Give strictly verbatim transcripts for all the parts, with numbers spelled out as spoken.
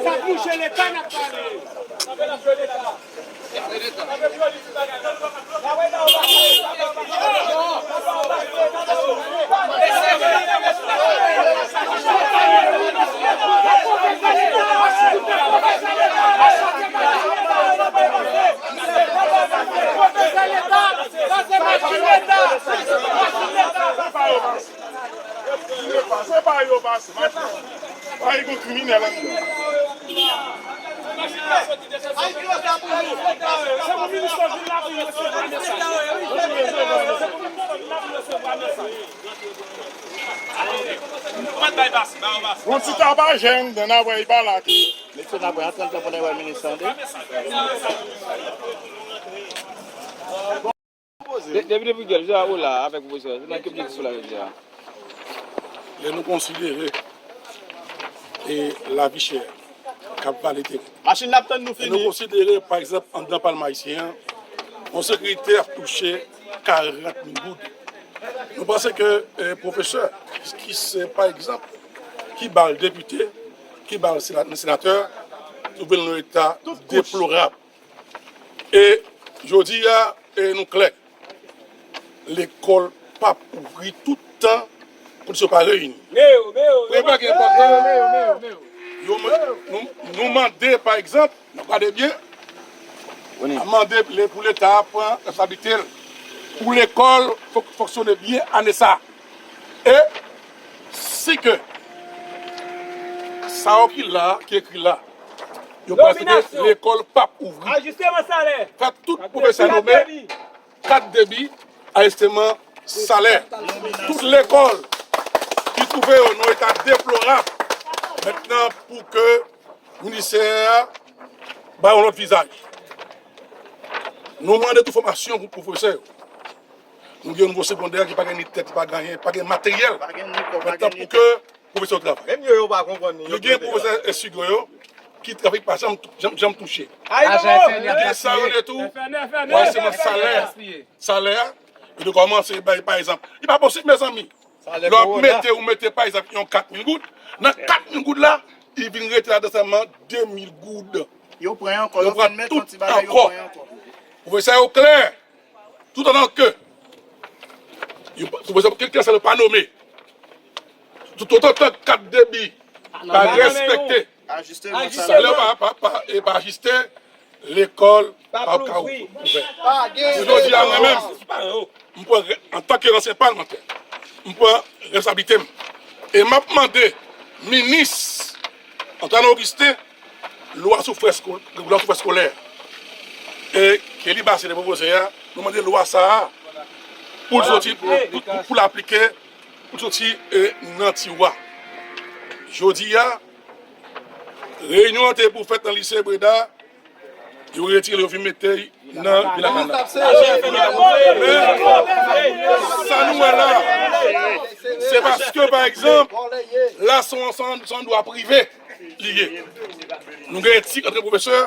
Sa k mouche Leta n ap pale. Se pa yo, baz. Pa gen kriminèl anndan. Yon ti tabajè anndan, n a wè li pa la tou. Mesye, n ap antre anndan pou n wè minis tande. De- Depi, depi Gèl, jodi a, ou la avèk pwofesè, se nan ki objektif ou la jodi a? Lè nou konsidere e lavi chè k ap vale teren. Machin n ap tann nou fini. Lè nou konsidere, pa egzanp, anndan Palm Ayisyen an, yon sekirite ap touche karant mil goud. Nou panse ke e pwofesè ki, ki se, pa egzanp, ki ba l depite, ki ba l sena- senatè, twouve l nan yon eta deplorab. E jodi a, e nou klè, lekòl p ap ouvri tout tan kondisyon pa reyini. Premye bagay enpòtan, yo, nou, nou mande, pa egzanp, nou gade byen, n ap mande le- pou Leta pran responsablite l, pou lekòl fon- fonksyone byen ane sa. E si ke sa yo ki la, ki ekri la, yo panse ke lekòl p ap ouvri. Ajisteman salè. Fè tout pwofesè nome, kat debi, ajisteman salè. Tout lekòl ki twouve yo nan eta deplorab. Mentnan, pou ke ministè a ba yon lòt vizaj, nou mande tou fòmasyon pou pwofesè yo. Nou gen yon nivo segondè ki pa gen ni tèt, pa gen anyen, pa gen materyèl. Mentnan, pou ke pwofesè yo travay. Menm yo, yo pa konprann li. Nou gen pwofesè estigò yo ki travay pa janm, janm, janm touche. Nou gen sa yo rele tou, w a sèlman salè. Salè a, yo te kòmanse bay, pa egzanp. Li pa posib, mezanmi. Lè w ap mete, ou mete, pa egzanp, yon kat mil goud. Nan kat mil goud la, li vin rete ladan sèlman de mil goud. Yo pran ankò, yo pran tout ankò. Pwofesè yo klè. Toutotan ke yo pa- pwofesè, kèlkeswa yo pa nome, toutotan ke kat debi pa respekte, salè pa, pa, pa, e pa ajiste, lekòl p ap ka ouvè. Jodi a, mwen menm, m pran, antanke ansyen palmantè, m pran responsablite m. E m ap mande minis Antoine Augustin, lwa sou frè sko- lwa sou frè eskolè, e ke li ba se de pwofesè a, nou mande lwa sa a pou l soti, pou, pou, pou l aplike, pou l soti, e, nan tiwa. Jodi a, reyinyon an te pou fèt nan lise Breda, yo retire l, yo vin mete l nan Vilakana. Men, sa nou wè la, se paske, pa egzanp, la se yon, se yon, se yon dwa prive li ye. Nou gen etik antre pwofesè,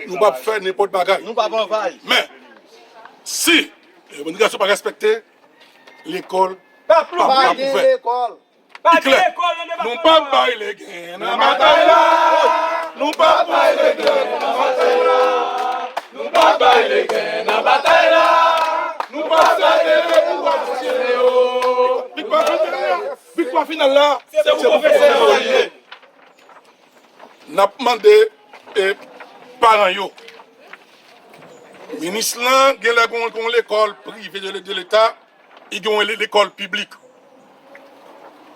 nou p ap fè nenpòt bagay. Nou p ap anvayi. Men, si revandikasyon pa respekte, lekòl p ap ouvè. Li klè. Nou p ap bay legen nan batay la. Nou p ap bay legen nan batay la. Nou p ap bay legen nan batay la. Nou p ap lage pouvwa fonksyonè yo. Viktwa final la, viktwa final la, se pou pwofesè yo li ye. N ap mande, e, paran yo. Minis lan genlè gen yon, gen yon lekòl prive de, de Leta, li gen yon le- lekòl piblik.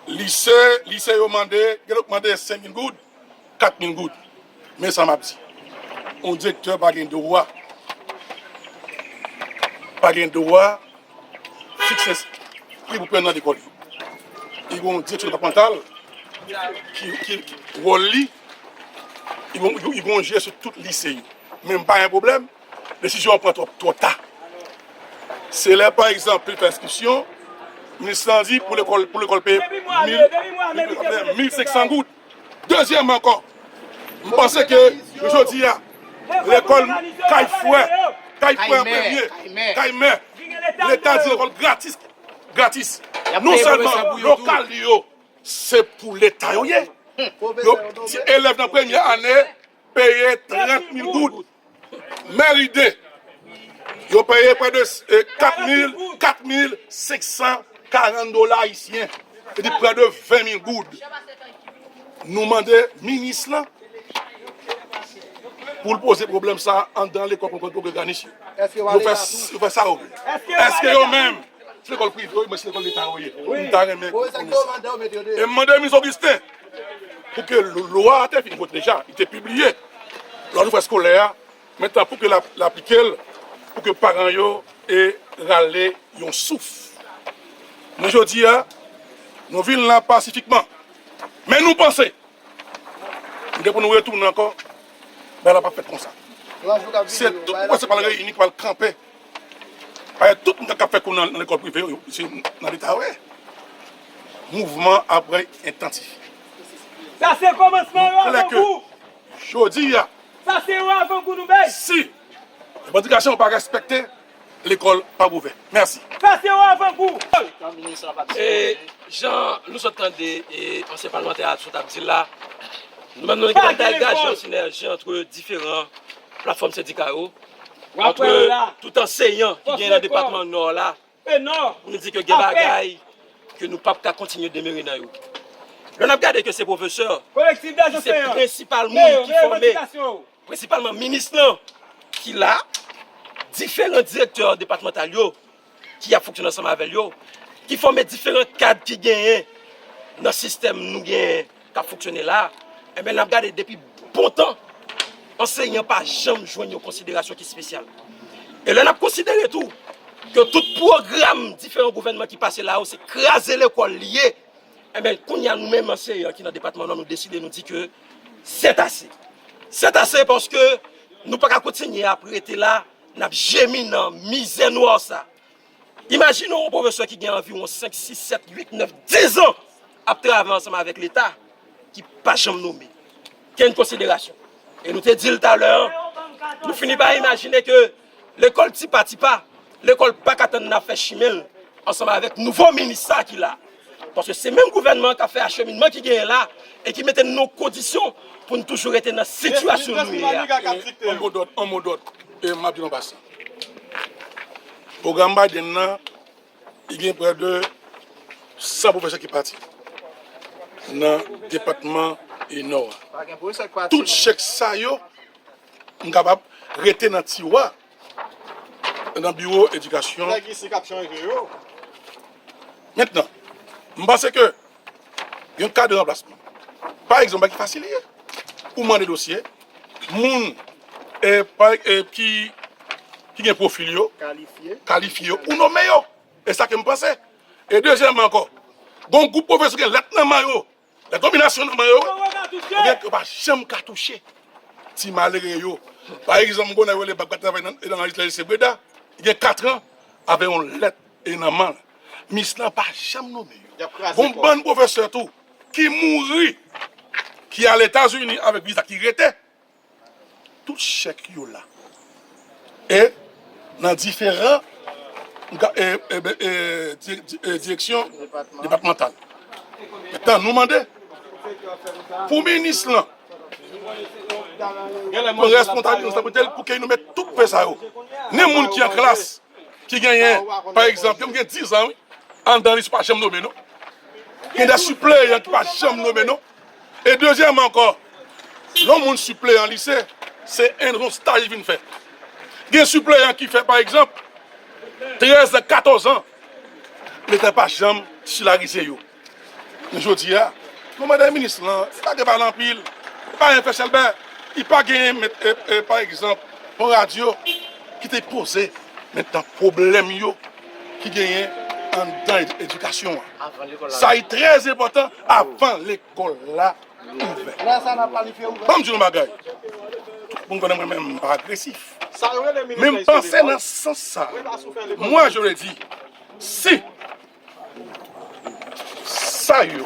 Lise, lise yo mande, gen lòt mande senk mil goud, kat mil goud. Men sa m ap di, yon direktè pa gen dwa, pa gen dwa fikse pri pou pè nan lekòl yo. Li gen yon direksyon depatmantal ki, ki, ki wòl li, li gen, li gen, li gen je sou tout lise yo. Men m pa gen pwoblèm, desizyon an pran twò, twò ta. Se lè, pa egzanp, li fè enskripsyon, minis lan di pou lekòl, pou lekòl peye mil, mil senk san goud. Dezyèmman ankò, m panse ke jodi a, lekòl kay frè, kay frè an premye, kay mè, Leta di lekòl gratis, gratis. Non sèlman lokal yo, se pou Leta yo ye. Yo, ti elèv nan premyè ane peye trant mil goud. Mèri de, yo peye prè de, eh, kat mil, kat mil senk san karant dola ayisyen. Se di prè de ven mil goud. Nou mande minis lan pou l poze pwoblèm sa a anndan lekòl pou pran pwogrè granis yo. Yo fè, yo fè sa yo vle. Èske yo menm, se lekòl prive yo ye, men se lekòl leta yo ye? M ta renmen konnen sa. E m mande minis Augustin pou ke lwa a te fin vote deja, li te pibliye lòt jou fè eskolè a, mentnan pou ke l ap, l aplike l, pou ke paran yo e rale yon souf. Men jodi a, nou vin la pasifikman. Men nou panse, nou gen pou nou retounen ankò, bagay la p ap fèt konsa. Se tout pwensipal reyini ki pral kanpe. Paske tout moun k ap fè kou nan, nan lekòl prive yo, se nan leta yo ye. Mouvman ap entantifye. Sa se kòmansman yon avangou. Jodi a, sa se yon avangou nou bay. Si revandikasyon yo pa respekte, lekòl p ap ouvè. Mèsi. Sa se yon avangou. E jan nou sot tande e ansyen palmantè a sot ap di l la, nou menm nou gen bagay gaje yon sinèji ant diferan platfòm sendika yo, ant tout anseyan ki gen nan depatman Nò la, pou nou di ke gen bagay ke nou p ap ka kontinye demere nan yo. Lè n ap gade ke se pwofesè ki se prensipal moun ki fòme, prensipalman minis lan ki la, diferan direktè depatmantal yo ki ap fonksyone ansanm avè l yo, ki fòme diferan kad ki genyen nan sistèm nou genyen k ap fonksyone la, enben, n ap gade depi bon tan, anseyan pa janm jwenn yon konsiderasyon ki espesyal. E lè n ap konsidere tou ke tout pwogram diferan gouvènman ki pase la yo, se kraze lekòl li ye, enben, kounye a, nou menm anseyan ki nan depatman Nò, nou deside, nou di ke c'est assez. C'est assez paske nou pa ka kontinye ap rete la, n ap jemi nan mizè nwa sa. Imajine w yon pwofesè ki gen anviwon senk, sis, sèt, uit, nèf, diz an ap travay ansanm avèk Leta, ki pa janm nome. Kenn konsiderasyon. E nou te di l talè, nou fini pa imajine ke lekòl tipa tipa, lekòl pa ka tann n ap fè chimen l ansanm avèk nouvo minis sa ki la. Paske se menm gouvènman an k ap fè acheminman ki genyen la e ki mete n nan kondisyon pou n toujou rete nan sitiyasyon nou ye a. An mo dòt, an mo dòt, e m ap di nou pase. Pwogram Biden nan, li gen prè de san pwofesè ki pati nan depatman e Nò a. Tout chèk sa yo, m kapab rete nan tiwa nan biwo edikasyon. Nèg isi k ap chanje yo. Mentnan, m panse ke yon ka de ranplasman. Pa egzanp, bagay ki fasil li ye. Ou mande dosye, moun, e, pa, e, ki, ki gen pwofil yo, kalifye yo, ou nome yo. E sa ke m panse. E dezyèmman ankò, gon gwoup pwofesè gen lèt nan men yo, lèt nominasyon nan men yo, oubyen yo pa janm ka touche ti malere yo. Pa egzanp, m konnen yo rele Bab k ap travay nan, nan lise Breda, li gen kat an avè yon lèt e nan men l. Minis lan pa janm nome yo. Gon bann pwofesè tou ki mouri, ki al Etazini avèk viza, ki rete. Tout chèk yo la. E nan diferan, e, e, e, di-, di-, e, direksyon depatmantal. Mentnan, nou mande pou minis lan pran responsabilite l pou ke nou met tout fè sa yo. Ni moun ki an klas, ki genyen, pa egzanp, yo m gen diz an, wi, anndan lise pa janm nome, non. Gen de sipleyan ki pa janm nome, non. E dezyèmman ankò, lè yon moun sipleyan lise, se yon staj li vin fè. Gen sipleyan ki fè, pa egzanp, trèz an, katòz an, Leta pa janm silarize yo. Men jodi a, nou mande minis lan, li pa gen pale anpil, li pa gen fè chèlbè, li pa gen, met, e, e, pa egzanp, yon radyo ki te poze mentnan pwoblèm yo ki genyen anndan ed-, edikasyon an. Sa e trè enpòtan avan lekòl la ouvè. Ban m di nou yon bagay. Tout moun konnen mwen menm, m pa agresif. Men m panse nan sans sa. Mwen, je le dis, si sa yo,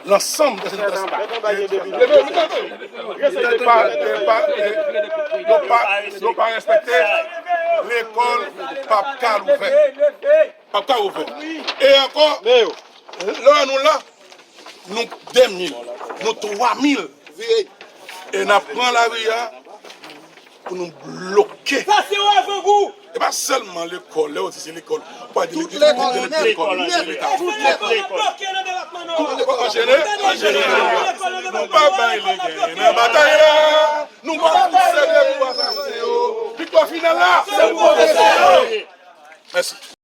lansanm de se pa, pa, yo pa, yo pa respekte, lekòl p ap ka ouvè. P ap ka ouvè. E ankò, lè nou la, Nou de mil, nou twa mil. E n ap pran lari a pou nou bloke. Sa se yon avangou. E pa sèlman lekòl, lè yo di se lekòl. Ou pa di lekòl, lekòl, lekòl. Tout lekòl ap bloke nan depatman Nò a. An jeneral, an jeneral, nou pa bay legen nan batay la. Nou pa pou sede pou asasen yo. Viktwa final la, se pou pwofesè yo. Mèsi.